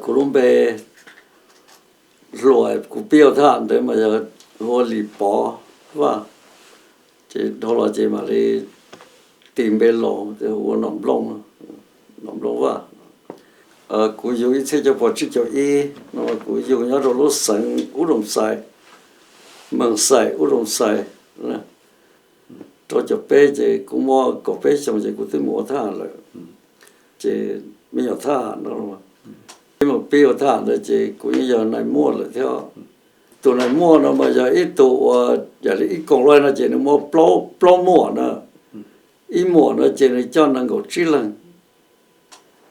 Kuv lub npe hluas kuv pib ua thab ham ntawd mas yog hu ua Lis Pov Vaj, ces dhau los ces mam li tis npe laus hu ua Nom Nplooj, Nom Nplooj Vaj. Kuv yug ib txhiab cuaj puas tsib caug ib no, kuv yug nyob rau lub xeev Ub Doos Xais, Mees Xais, Ub Doos Xais. Rau caum peb ces kuv muaj kaum peb xyoos ces kuv twb mus ua thab ham lawm. Ces me nyuam thab ham no, peb mus pib ua thab ham ntawd ces kuv yeej yog nais muaj lawm thiab. Tus nais muaj no mas yog ib tug uas yam li ib koom luaj no ces nws muaj plaub muam na. Ib muam no ces nws coj nees nkaum tsib leeg,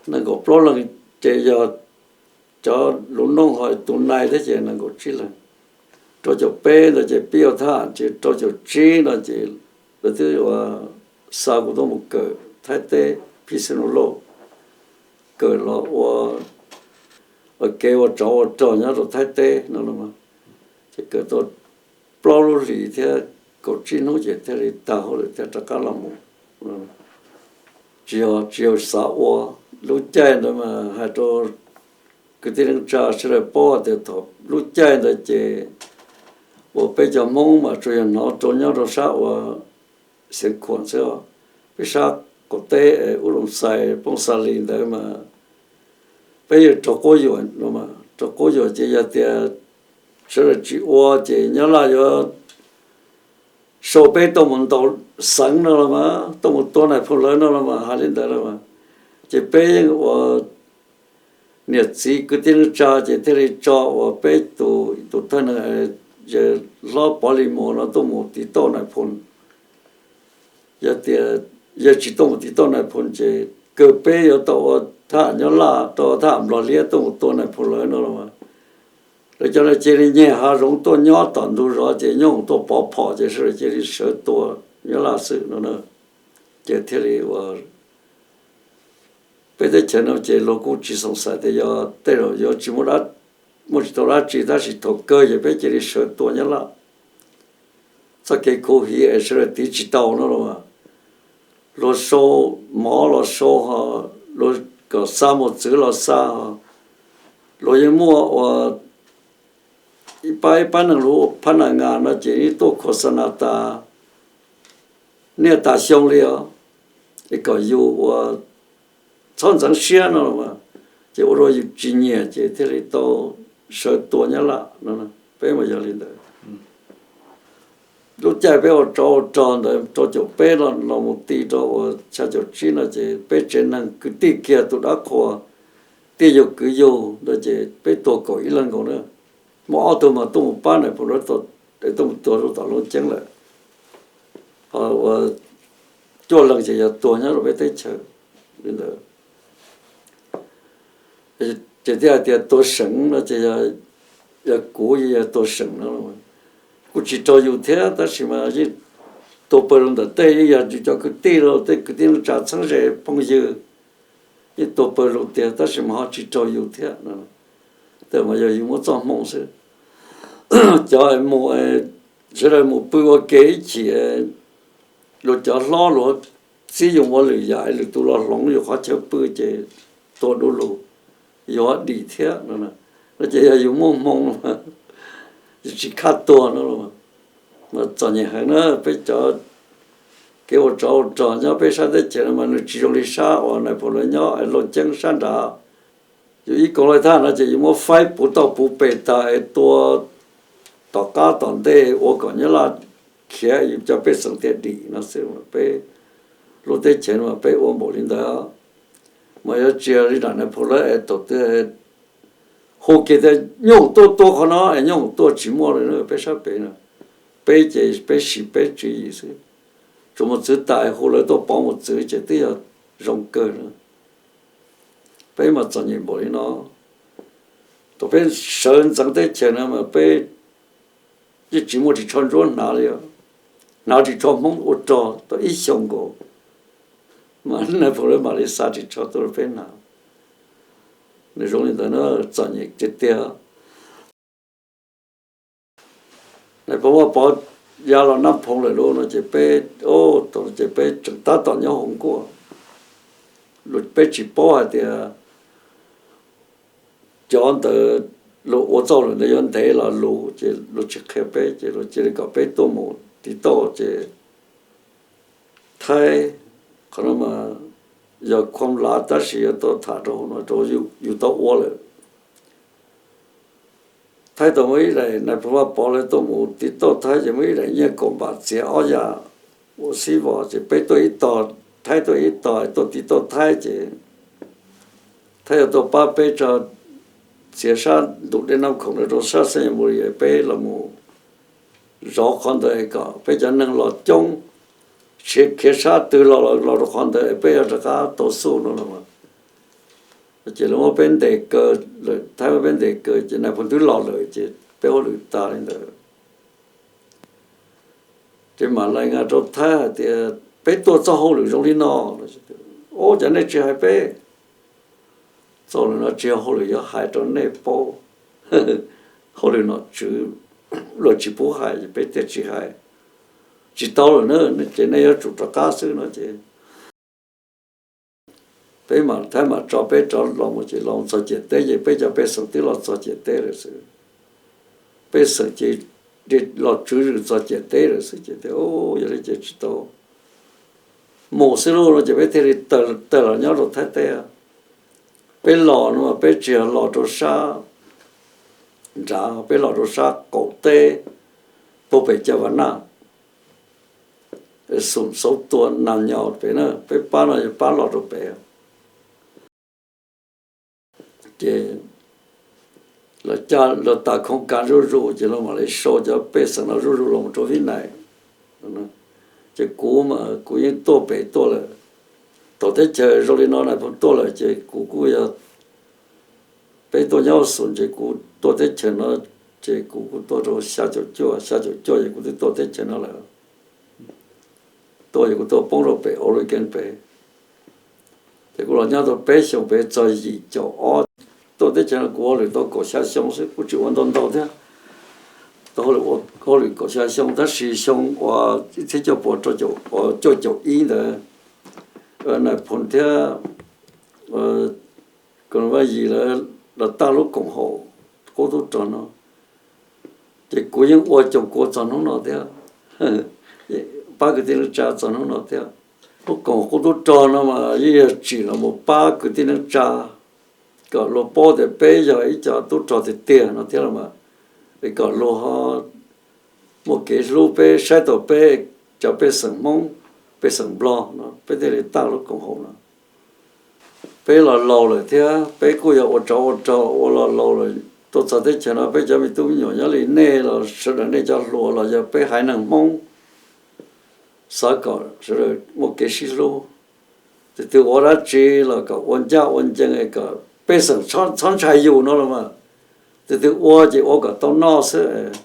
nees nkaum plaub leeg, ces yog cov lus nooj ho tus nais thiab ces nees nkaum tsib leeg. Rau caum peb ntawd ces pib ua thab ham ces rau caum tsib no ces lawv twb ua xa kuv tuaj mus kawm Thaib teb Phij Xeem Lus Lauj, kawm los ua, ua kev ua tsov ua rog nyob rau Thaib teb no, ces kawm tau plaub lub hlis thiab kaum tsib hnub ces thiaj li tag hauj lwm thiaj rov qab los mus. Tsis yog, tsis yog xav ua. Lub caij ntawd mas hais rau kwv tij neej tsa sawv daws paub tias thaum lub caij ntawd ces uas peb cov Hmoob mas tsuas yog hnov rau nyob rau sab uas Xeev Khuam xwb. Peb sab qaum teb Ub Loos Xais, Poob Xa Lis ntawd mas peb yeej raug quab yuam no, raug quab yuam ces yog tias sawv daws tsis ua ces Nyab Laj yuav sau peb tuaj mus ntaus xeev no los mas, tuaj mus tua nais phoo lawv no los mas, hais li ntawd los mas. Ces peb yeej ua niam txiv kwv tij neej tsa ces thiaj li tso uas peb tus, tus thawj neeg yawg hlob Pov Lis Muas no tuaj mus tiv tauj nais phoo. Yog tias yawg tsis tuaj mus tiv tauj nais phoo ces kawg peb yuav tau ua thab ham Nyab Laj, tau ua thab ham Nplog Liab tuaj mus tua nais phoo lawv no los mas. Lawv cov no cia li nyiag hav zoov tuaj nyob tom ntug zos ces nyooj tuaj pov phom ces sawv daws cia li sawv tua Nyab Laj xwb no na. Ces thiaj li ua peb teb chaws no ces luag kuj tsis xoom xaiv tias yog tej zaum yuav tsis muaj, muaj tsis tau dab tsi, tab sis thaum kawg ces peb cia li sawv tua Nyab Laj. Txoj kev khuv hiv es sawv daws tiv tsis tau no los, luag sau mov los sau ho, luag kom xa mos txwv los xa ho, luag yeej muaj ua ib pab ib pab neeg lus phab nas ngas no ces yeej tuaj khos xa nas tas niaj tas xyoo li os, es kom yus ua txhob ntxeev siab no los, ces ua rau yus tsis nyiam ces thiaj li tau sawv tua Nyab Laj no. Peb mas yog li ntawd. Lub caij peb ua tsov ua rog ntawd rau caum peb los mus ti rau uas xya caum tsib no ces peb tsev neeg kwv tij kiag tus dab qhuas tij yug kwv yug ntawd ces peb tuag kaum ib leeg nkaus na. Muaj ob tug mas tuaj mus pab nais phoo lawv, tuaj mus tuag rau tom Looj Ceeb lawm. Ho ua cuaj leeg ces yog tuag nyob rau peb teb chaws li ntawd. Ces thiaj hais tias tuag seem no ces yog kuv yog tuag seem no. Kuj tsis raug yus thiab tab sis mas yeej tuag pawg lug ntawm tej, yeej yog yus cov kwv tij los tej kwv tij neej tsa txheeb ze phooj ywg, yeej tuag pawg lug tiag tab sis mas ho tsis raug yus thiab. Tej mas yog yus muab txoj hmoo xwb. Cov mus, sawv daws mus pw ua ke ib chim, luag cov hlob luag txib yus ua lwm yam, lwm tus los hloov yus qhov chaw pw ces tuag du lug, yuav dim thiab no. No ces yog yus muaj hmoo, yus tsis khaj tuag no. Mas txom nyem heev na, peb cov kev ua tsov ua rog nyob peb sab teb chaws no mas nws tsis zoo li sab uas nais phoo lawv nyob Looj Ceeb sab nrad. Yus ib koom laj thab no ces yus muab faib puv toj puv pes tag es tua tom qab tom ntej ua kom Nyab Laj khiav yus cov pej xeem thiaj dim no xwb. Peb lub teb chaws no mas peb ua npaum li ntawd. Mas yuav tsis yog li nram nais phoo lawv es thaum twg hu kiag tias nyooj tuaj tua qhov no es nyooj tuaj tsis muaj li peb sab pem no. Peb ces peb siv peb tswv yim xwb. Tsuas mus txwv tas hu lawv tuaj pov mus txwv ces twb yog zoo kawg na. Peb mas txom nyem npaum li no. Thaum peb sawv ntxeev teb chaws no mas peb yeej tsis muaj ris tsho ntsuab hnav li, hnav ris tsho Hmoob ua rog tau ib xyoos nkaus. Mas nais phoo lawv mam li xa ris tsho tuaj rau peb hnav. Nws zoo li ntawd na, txom nyem tiag tiag. Nais phoo Vaj Pov ya los Nab Phoo lawm lauj no ces peb, ces peb tseem tab tom nyob hauv nkuaj. Peb tsis paub hais tias Cov ntawd luag ua txoj hauj lwm ntawd yuav ntev los luv ces luag tsis qhia peb ces luag cia li kom peb tuaj mus tiv tauj ces Thaib, qhov no mas yog khuam lav tab sis yuav tau tham rau hauv no rau yus tau ua lawm. Thaib tau muaj ib daim nais phoo Vaj Pov lawv tuaj mus tiv tauj Thaib ces muaj ib daim nyiaj kaum npam txiav ob yam ua xib vos ces peb tuaj ib tog, Thaib tuaj ib tog tuaj tiv tauj Thaib ces Thaib yuav tuaj pab peb tso txiav sab ntuj dej Naj Khoom rau sab xeeb yas npu li peb los mus zov qhov ntawd kom peb cov neeg los coob, khiav sab twg los los rau qhov ntawd peb yuav rov qab tau xub no los. Ces lawv muab peb ntes kaw, Thaib muab peb ntes kaw ces nais phoo twb los lawm ces peb hauj lwm tas li ntawd. Ces mam lais nqa rau Thaib hais tias peb tuaj txoj hauj lwm zoo li no. Ov, cas nej tsis hais peb? Txoj hauj lwm no tsis yog hauj lwm yuav hais rau nej paub. Hauj lwm nom tswv luag tsis pub hais, peb thiaj tsis hais. Tsis tau lawm na, ces nej yuav tsum rov qab xwb no ces peb mam, Thaib mam tso peb rov los mus ces los txog ciam teb ces peb cov pej xeem twb los txog ciam teb lawm xwb. Pej xeem ces los tswv zws txog ciam teb lawm xwb ces tias, Yog li ces tsis tau, mus xwb lauj no ces peb thiaj li tawm los nyob rau Thaib teb. Peb los no mas peb tsis yog los rau sab nrad, peb los rau sab qaum teb, puag pem Caj Vas Naj, Xum Xauv Tua Nas Nyos pem na, peb pab no yog pab los rau pem. Ces lawv tas khoom kas zuj zus ces lawv mam li sau cov pej xeem no zuj zus los rau Vib Nais. Ces kuv mas kuv yeej tuaj pem tuaj lawm. Thaum teb chaws zoo li no nais phoo tuaj lawm ces kuv kuj yog, peb tuaj nyob Xum ces kuv tuaj teb chaws no ces kuv kuj tuaj rau xya caum cuaj, xya caum cuaj ces kuv twb tuaj teb chaws no lawm. Tuaj ces kuv tuaj poob rau pem Oregon pem. Ces kuv los nyob tau peb xyoos pem txog yim caum ob, tuaj teb chaws no kuv ua hauj lwm tau kaum xya xyoo xwb, kuj tsis ua ntau ntau thiab. Tau hauj lwm kaum xya xyoo tab sis xyoo uas ib txhiab cuaj puas rau caum, cuaj caum ib ntawd, nais phoo thiab Ko Vaj Yis lawv los tag lub koom haum qub tub rog no, ces kuv yeej ua coom kua txog hnub no thiab, pab kwv tij neej tsa txog hnub no thiab. Lub koom haum qub tub rog no mas yeej yog tsim los mus pab kwv tij neej tsa kom luag paub tias peb yog ib co tub rog tiag tiag no thiab los mas, es kom luag ho muaj kev hlub peb, saib taus peb cov pej xeem Hmoob, pej xeem Nplog no, peb thiaj li tag lub koom haum no. Peb los laus lawm thiab peb kuj yog ua tsov ua rog ua los laus lawm, tuaj txog teb chaws no peb cov me tub me nyuam nyob li nej los sawv daws nej cov hluas los yog peb haiv neeg Hmoob, xav kom sawv daws muaj kev sib hlub. Tus twg ua dab tsi los kom ua ncaj ua ncees kom pej xeem txhob ntshai yus no los mas, tus twg ua ces ua kom tau noj xwb.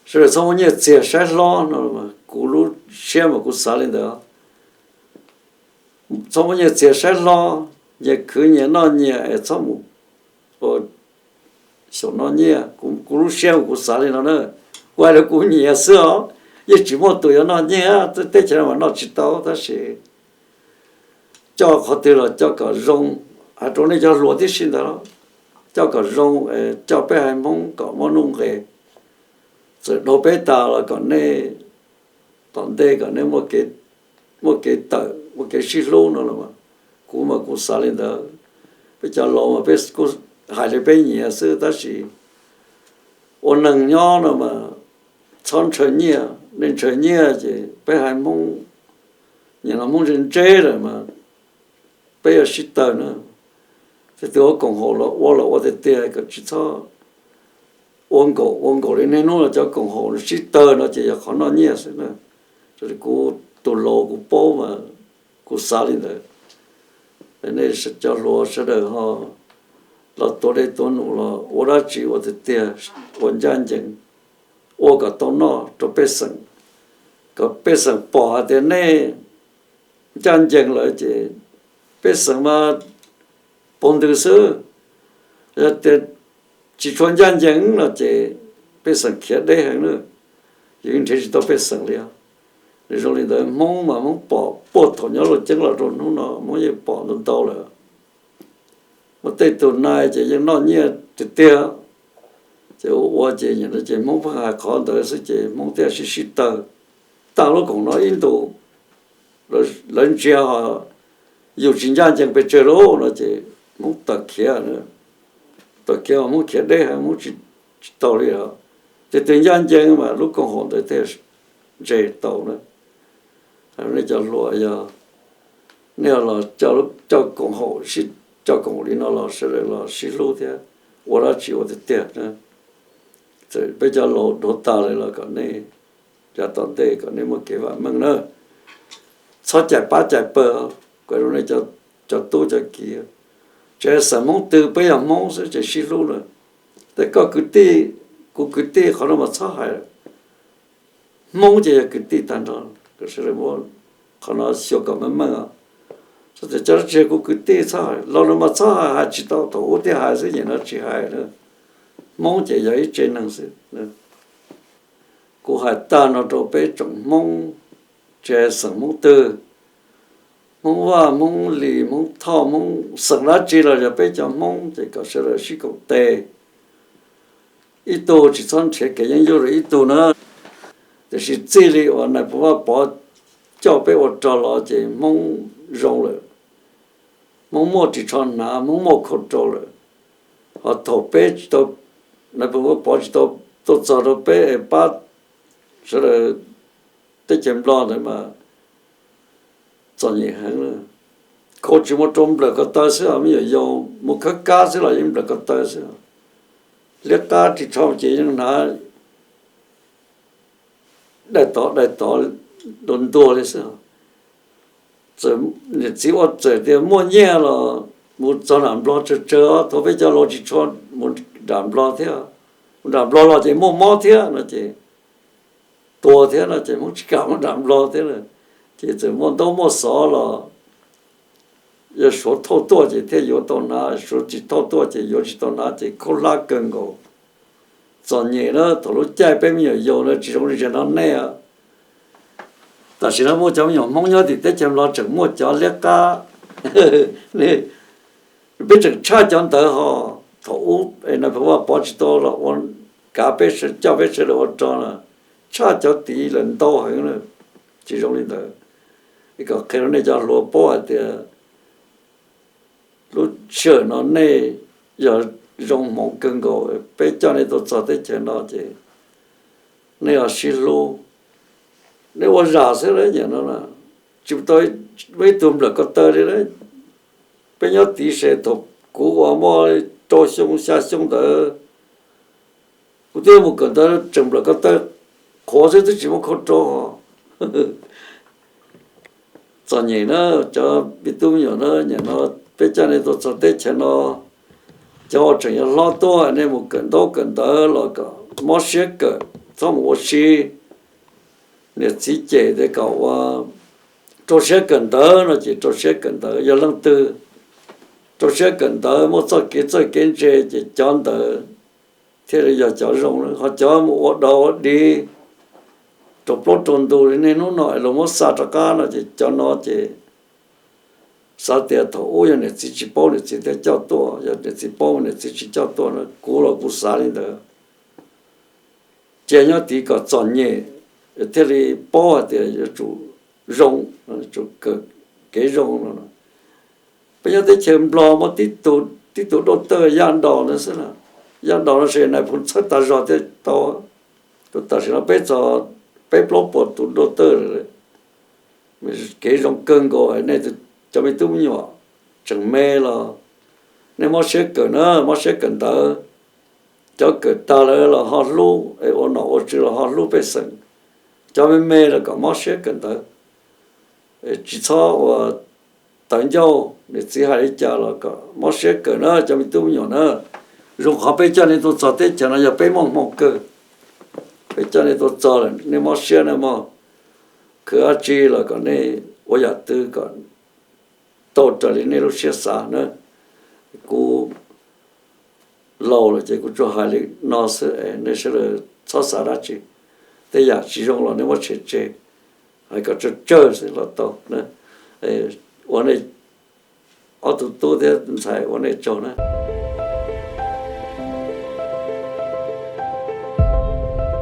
Sawv daws txhob muaj nyiaj txiag saib hlob no los mas, kuv lub siab mas kuv xav li ntawd. Txhob muaj nyiaj txiag saib hlob, nyias khwv nyias noj nyias es txhob mus ua xyaum noj nyiaj. Kuv lub siab kuv xav li no na, kuv hais rau kuv nyiam xwb os, yeej tsis muaj tus yuav noj nyiaj, teb chaws no mas noj tsis tau tab sis coj qhov twg los coj kom zoo, hais rau nej cov hluas tib si ntawd los, coj kom zoo, coj peb haiv Hmoob kom muaj nuj nqis, txawm dhau peb tas los kom nej tom ntej kom nej muaj kev tawm muaj kev sib hlub no los mas, kuv mas kuv xav li ntawd. Peb cov laus mas peb kuj hais li peb nyiam xwb tab sis ua neeg nyob no mas txhob ntshaw nyiaj, nej ntshaw nyiaj ces peb haiv Hmoob, nyias los Hmoob ntse ntse lawm mas peb yuav sib tawg na. Tus twg ua koom haum los ua los ua tiag tiag kom tsis txhob ua nkaum ua nkaum li niaj hnub los cov koom haum sib tawg no ces yog qhov noj nyiaj xwb na. Raws li kuv tus laus kuv paub mas kuv xav li ntawd. Nej cov hluas sawv daws ho los tuav dej tuav num los ua dab tsi ua tiag tiag, ua ncaj ncees, ua kom tau noj rau pej xeem, kom pej xeem pom hais tias nej ncaj ncees lawm ces pej xeem mas pov ntws xwb. Yog tias tsis tshua ncaj ncees no ces pej xeem khiav deb heev na, yus yeej nrhiav tsis tau pej xeem li os. Nws zoo li ntawd, Hmoob mas Hmoob pom puag thaum nyob Looj Ceeb los rau hnub no Hmoob yeej pom ntau ntau lawm. Muaj tej tug nai ces yeej noj nyiaj tiag tiag. Ces ua ua ces nim no ces Hmoob pheej hais qhov ntawd xwb ces Hmoob thiaj sib sib tawg. Tag lub koom no ib ntus, lawv ntsia ho yus tsis ncaj ncees pes tsawg lauj no ces Hmoob tawm khiav, tawm khiav, Hmoob khiav deb heev, Hmoob tsis taug li os. Tus twg ncaj ncees mas lub koom haum ntawd thiaj nres tau na. Nej cov hluas, yog nej los coj koom haum, coj koom li no los sawv daws los sib hlub thiab ua dab tsi ua tiag tiag. Txawm peb cov laus dua tas lawm los kom nej, yav tom ntej kom nej muaj kev vam meej na. Txhob cais pab cais pawg, kuv hais rau nej cov tub cov kiv, tsis hais xeem Hmoob twg, peb yog Hmoob xwb ces sib hlub lawm. Tes koj kwv tij, kuv kwv tij, qhov no mas txhob hais. Hmoob ces yog kwv tij tag nrho, sawv daws muab qhov no xyuas kom meej meej os. Txhob tias cov no tsis yog kuv kwv tij, txhob hais, los no mas txhob hais, hais tsis tau, thaum ub thiaj hais xwb, nim no tsis hais na. Hmoob ces yog ib tsev neeg xwb. Kuv hais tag no rau peb tsoom Hmoob, tsis hais xeem Hmoob twg, Hmoob Vaj, Hmoob Lis, Hmoob Thoj, Hmoob xeem dab tsi los yog peb cov Hmoob ces kom sawv daws sib koom tes, ib tug tsis txhob nrhiav kev yeeb yuj rau ib tug na. Tiam sis txij li uas nais phoo Vaj Pov coj peb ua rog los ces Hmoob zoo lawm, Hmoob muaj ris tsho hnav, Hmoob muaj khau rau lawm. Ho thaum peb tsis tau, nais phoo Vaj Pov tsis tau tuaj txog rau peb es pab sawv daws teb chaws Nplog ntawd mas txom nyem heev. Khau tsis muaj, rau nplawm ko taw xwb os, me nyuam yaus mus khawb kab xwb los yeej nplawm ko taw xwb. Liab qab ris tsho ces yeej hnav daim tod daim tod ntuag ntuag li xwb. Txawm niam txiv ua txawm tias muaj nyiaj los mus txog nram Nplog tsawg tsawg, thaum peb cov laus tsis tshua mus nram Nplog thiab. Mus nram Nplog los ces muaj mob thiab no ces tuag thiab no ces Hmoob tsis kam mus nram Nplog thiab lawm. Ces txawm muaj ntaub muaj xov los yog suav thauj tuaj ces thiaj yuav tau hnav, suav tsis thauj tuaj ces yuav tsis tau hnav ces khaub hlab kawg nkaus. Txom nyem na, thaum lub caij peb me nyuam yaus na tsis zoo li zaum no nej. Tam sim no muaj cov me nyuam Hmoob nyob tim teb chaws Nplog tseem muaj cov liab qab. Peb tseem tshaj cov ntawd ho. Thaum ub nais phoo Vaj Pov tsis tau los ua, kav peb, coj peb sawv daws ua rog na, tshaj cov tid lawm ntau heev na. Tsis zoo li ntawd. Kom qhia rau nej cov hluas paub hais tias lub sij hawm no nej yog zoo hmoov kawg nkaus, peb coj nej tuaj txog teb chaws no ces nej yog sib hlub, nej ua zam xwb na, nim no tsis tau muaj ib tug nplawm ko taw li na. Peb nyob tid se thaum kuv uas muaj rau xyoo xya xyoo ntawd, kuv twb mus kawm ntawv tseem nplawm ko taw qhuav xwb, twb tsis muaj khau rau. Txom nyem na cov me tub me nyuam na, nim no peb coj nej tuaj txog teb chaws no, cov uas tseem yuav hlob tuaj nej mus kawm ntaub kawm ntawv los kom mob siab kawm, txhob mus ua si. Niam txiv cem tias kom ua, rau siab kawm ntawv no ces rau siab kawm ntawv. Yog leej twg rau siab kawm ntawv muaj txoj kev txawj kev ntse ces cov ntawd thiaj li yog cov zoo. Ho cov mus ua dog ua dig rau plaub rau ntug li niaj hnub no es luag muab xa rov qab no ces cov no ces xav tias thaum ub yog niam txiv tsis paub niam txiv thiaj coj tuaj, yog niam txiv paub niam txiv tsis coj tuaj no, kuv los kuv xav li ntawd. Cia nyob tid kom txom nyem thiaj li paub hais tias yuav tsum zoo, tsum kawm kev zoo no. Peb nyob teb chaws Nplog muaj tib tug daj tawj Yaj Nraus no xwb na. Yaj Nraus no ces nais phoo txhawb tas zog thiaj tau. Tam sim no peb txog peb plaub puas tus daj tawj lawm. Kev zoo kawg nkaus, nej cov me tub me nyuam tseem me los nej mob siab kawm na, mob siab kawm ntawv. Cov kawm tag lawm los ho hlub es ua nom ua tswv los ho hlub pej xeem. Cov me me los kom mob siab kawm ntawv, tsis txhob ua tawv ncauj, niam txiv hais li cas los kom mob siab kawm na cov me tub me nyuam na. Zoo qhov peb coj nej tuaj txog teb chaws no yog peb muaj hmoo kawg, peb coj nej tuaj txog lawm nej mob siab na mog. Khwv dab tsi los kom nej ua yam twg kom tau raws li nej lub siab xav na. Kuv laus lawm ces kuv tsuas hais li no xwb es nej sawv daws txhob xav dab tsi. Tej yam tsis zoo los nej muab tshem tseg, hais kom tsawg tsawg xwb los tau. Ua nej ob tug tub thiab ntxhais ua nej tsaug nawb.